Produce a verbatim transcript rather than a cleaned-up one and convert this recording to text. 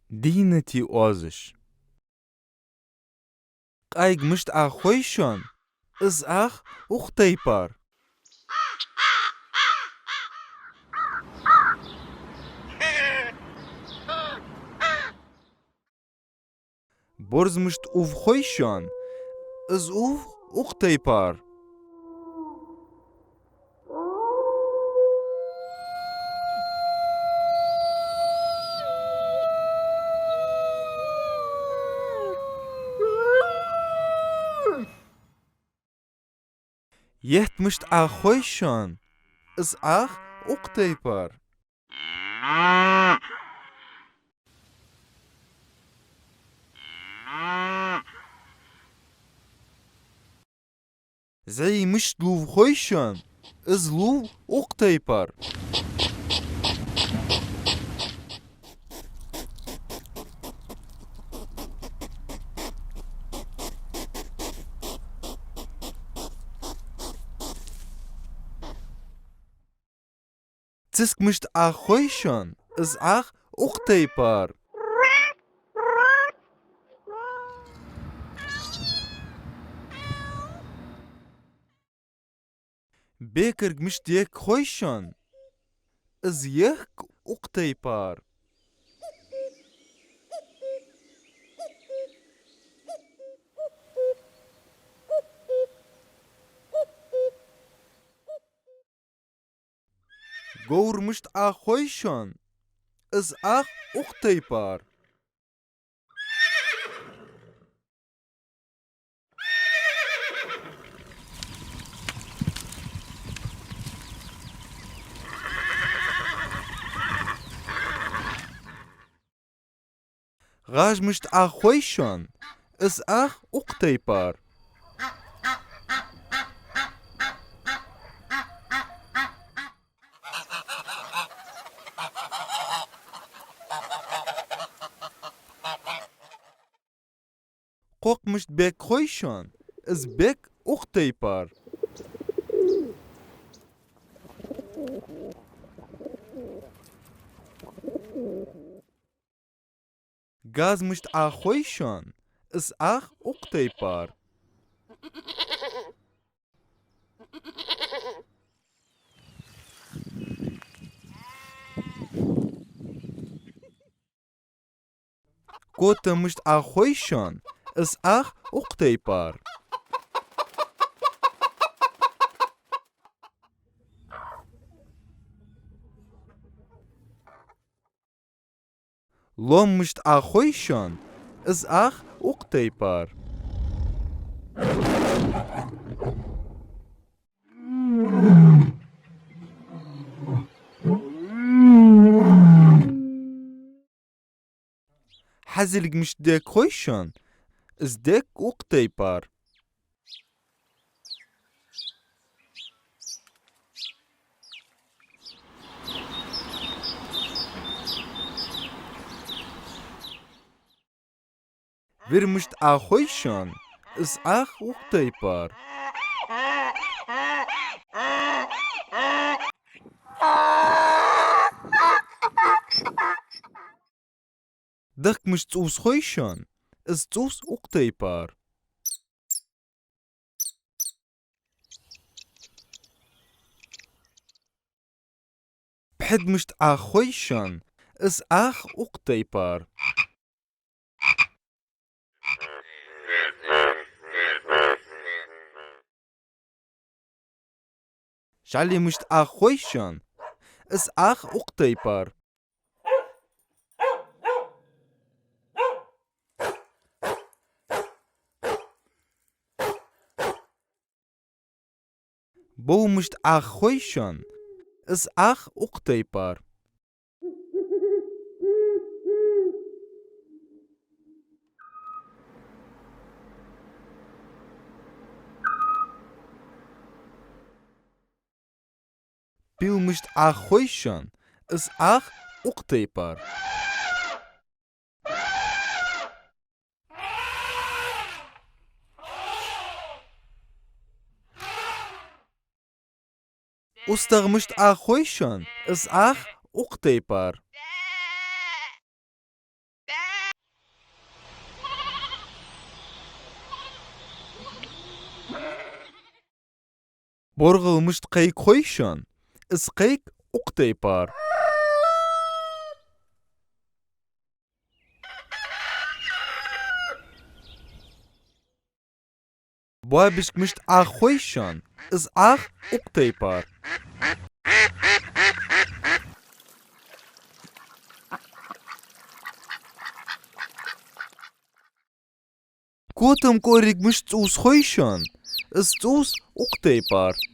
Дийнатий оазаш. Къайг мишта Ӏа хой шоана? Из Ӏах укх тайпара. Борз мишта ув хой шоана? Из ув укх тайпара. Етт мишта Ӏа хой шоана? Из Ӏах укх тайпара. ЗӀий мишта лув хой шоана? Из лув укх тайпара. Циска мишта Ӏа хой шоана? Из Ӏах укх тайпара. Бекарг мишта ехк хой шоана? Из ехк укх тайпара. Говр мишта Ӏа хой шоана? Из Ӏах укх тайпара. ГӀаж мишта Ӏа хой шоана? Из Ӏах укх тайпара. Кхокх мишта бекх хой шоана? Из бекх укх тайпара. Газ мишта Ӏа хой шоана? Из Ӏах укх тайпара. Кота мишта Ӏа хой шоана? Из Ӏах укх тайпара. Лом мишта Ӏа хой шоана? Из Ӏах укх тайпара. Хьазилг мишта декх хой шоана? Из декх укх тайпара. Вир мишта Ӏа хой шоана? Из Ӏах укх тайпара. Дахк мишта цӀувс хой шоана? Из цӀувс укх тайпара. Пхьид мишта Ӏа хой шоана? Из Ӏах укх тайпара. ЖӀали мишта Ӏа хой шоана? Из Ӏах укх тайпара. Бов мишта Ӏа хой шоана? Из Ӏах укх тайпара. Пил мишта Ӏа хой шоана? Из Ӏах укх тайпара. УстагӀа мишта Ӏа хой шоана? Из Ӏах укх тайпара. БоргӀал мишта кхайк хой шоана? Из кхайк укх тайпара. Боабишка мишта Ӏах хой шоана? Из Ӏах укх тайпара. Котам кӀориг мишта цӀувс хой шоана? Из цӀувс укх тайпара.